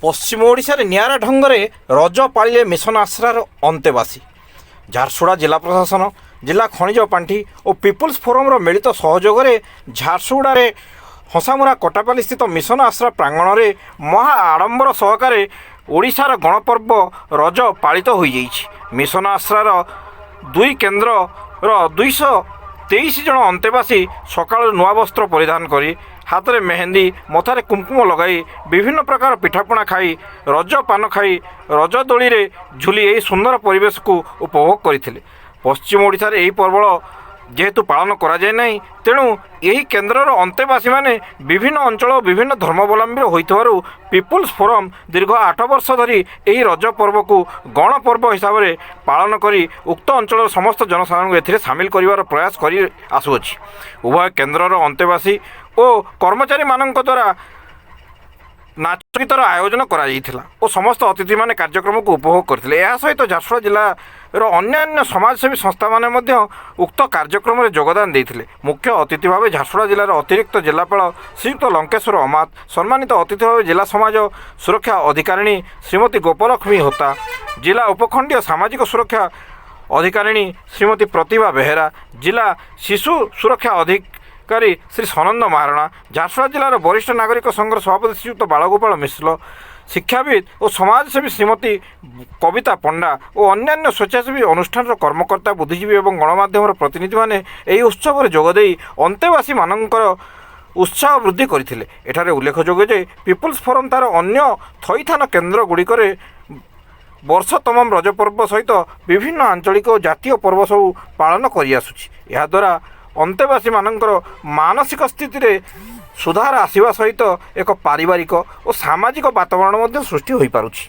ପଶ୍ଚିମ ଓଡ଼ିଶାରେ ନିଆରା ଢଙ୍ଗରେ ରଜ ପାଳିଲେ ମିଶନ ଆଶ୍ରାର ଅନ୍ତେବାସୀ। ଝାରସୁଗୁଡ଼ା ଜିଲ୍ଲା ପ୍ରଶାସନ, ଜିଲ୍ଲା ଖଣିଜ ପାଣ୍ଠି ଓ ପିପୁଲ୍ସ ଫୋରମର ମିଳିତ ସହଯୋଗରେ ଝାରସୁଗୁଡ଼ାରେ ହସାମୁରା କଟାପାଲି ସ୍ଥିତ ମିଶନ ଆଶ୍ରା ପ୍ରାଙ୍ଗଣରେ ମହା ଆଡ଼ମ୍ବର ସହକାରେ ଓଡ଼ିଶାର ଗଣପର୍ବ ରଜ ପାଳିତ ହୋଇଯାଇଛି। ମିଶନ ଆଶ୍ରାର ଦୁଇ କେନ୍ଦ୍ରର 223 ଜଣ ଅନ୍ତେବାସୀ ସକାଳୁ ନୂଆ ବସ୍ତ୍ର ପରିଧାନ କରି, ହାତରେ ମେହେନ୍ଦି, ମଥାରେ କୁଙ୍କୁମ ଲଗାଇ, ବିଭିନ୍ନ ପ୍ରକାର ପିଠାପଣା ଖାଇ, ରଜ ପାନ ଖାଇ, ରଜ ଦୋଳିରେ ଝୁଲି ଏହି ସୁନ୍ଦର ପରିବେଶକୁ ଉପଭୋଗ କରିଥିଲେ। ପଶ୍ଚିମ ଓଡ଼ିଶାରେ ଏହି ପର୍ବ ଯେହେତୁ ପାଳନ କରାଯାଏ ନାହିଁ, ତେଣୁ ଏହି କେନ୍ଦ୍ରର ଅନ୍ତେବାସୀମାନେ ବିଭିନ୍ନ ଅଞ୍ଚଳ ଓ ବିଭିନ୍ନ ଧର୍ମାବଲମ୍ବୀର ହୋଇଥିବାରୁ ପିପୁଲ୍ସ ଫୋରମ୍ ଦୀର୍ଘ 8 ବର୍ଷ ଧରି ଏହି ରଜ ପର୍ବକୁ ଗଣପର୍ବ ହିସାବରେ ପାଳନ କରି ଉକ୍ତ ଅଞ୍ଚଳର ସମସ୍ତ ଜନସାଧାରଣଙ୍କୁ ଏଥିରେ ସାମିଲ କରିବାର ପ୍ରୟାସ କରି ଆସୁଅଛି। ଉଭୟ କେନ୍ଦ୍ରର ଅନ୍ତେବାସୀ ଓ କର୍ମଚାରୀମାନଙ୍କ ଦ୍ୱାରା ନାଚ ଗୀତର ଆୟୋଜନ କରାଯାଇଥିଲା ଓ ସମସ୍ତ ଅତିଥିମାନେ କାର୍ଯ୍ୟକ୍ରମକୁ ଉପଭୋଗ କରିଥିଲେ। ଏହା ସହିତ ଝାରସୁଗୁଡ଼ା ଜିଲ୍ଲାର ଅନ୍ୟାନ୍ୟ ସମାଜସେବୀ ସଂସ୍ଥାମାନେ ମଧ୍ୟ ଉକ୍ତ କାର୍ଯ୍ୟକ୍ରମରେ ଯୋଗଦାନ ଦେଇଥିଲେ। ମୁଖ୍ୟ ଅତିଥି ଭାବେ ଝାରସୁଗୁଡ଼ା ଜିଲ୍ଲାର ଅତିରିକ୍ତ ଜିଲ୍ଲାପାଳ ଶ୍ରୀଯୁକ୍ତ ଲଙ୍କେଶ୍ୱର ଅମାତ, ସମ୍ମାନିତ ଅତିଥି ଭାବେ ଜିଲ୍ଲା ସମାଜ ସୁରକ୍ଷା ଅଧିକାରିଣୀ ଶ୍ରୀମତୀ ଗୋପଲକ୍ଷ୍ମୀ ହୋତା, ଜିଲ୍ଲା ଉପଖଣ୍ଡୀୟ ସାମାଜିକ ସୁରକ୍ଷା ଅଧିକାରିଣୀ ଶ୍ରୀମତୀ ପ୍ରତିଭା ବେହେରା, ଜିଲ୍ଲା ଶିଶୁ ସୁରକ୍ଷା ଅଧିକାରୀ ଶ୍ରୀ ସନନ୍ଦ ମହାରଣା, ଝାରସୁଗୁଡ଼ା ଜିଲ୍ଲାର ବରିଷ୍ଠ ନାଗରିକ ସଂଘର ସଭାପତି ଶ୍ରୀଯୁକ୍ତ ବାଳଗୋପାଳ ମିଶ୍ର, ଶିକ୍ଷାବିତ୍ ଓ ସମାଜସେବୀ ଶ୍ରୀମତୀ କବିତା ପଣ୍ଡା ଓ ଅନ୍ୟାନ୍ୟ ସ୍ୱେଚ୍ଛାସେବୀ ଅନୁଷ୍ଠାନର କର୍ମକର୍ତ୍ତା, ବୁଦ୍ଧିଜୀବୀ ଏବଂ ଗଣମାଧ୍ୟମର ପ୍ରତିନିଧିମାନେ ଏହି ଉତ୍ସବରେ ଯୋଗଦେଇ ଅନ୍ତେବାସୀମାନଙ୍କର ଉତ୍ସାହ ବୃଦ୍ଧି କରିଥିଲେ। ଏଠାରେ ଉଲ୍ଲେଖଯୋଗ୍ୟ ଯେ ପିପୁଲ୍ସ ଫୋରମ୍ ତା'ର ଅନ୍ୟ ଥଇଥାନ କେନ୍ଦ୍ରଗୁଡ଼ିକରେ ବର୍ଷ ତମାମ ରଜ ପର୍ବ ସହିତ ବିଭିନ୍ନ ଆଞ୍ଚଳିକ ଓ ଜାତୀୟ ପର୍ବ ସବୁ ପାଳନ କରିଆସୁଛି। ଏହାଦ୍ୱାରା ଅନ୍ତେବାସୀମାନଙ୍କର ମାନସିକ ସ୍ଥିତିରେ ସୁଧାର ଆସିବା ସହିତ ଏକ ପାରିବାରିକ ଓ ସାମାଜିକ ବାତାବରଣ ମଧ୍ୟ ସୃଷ୍ଟି ହୋଇପାରୁଛି।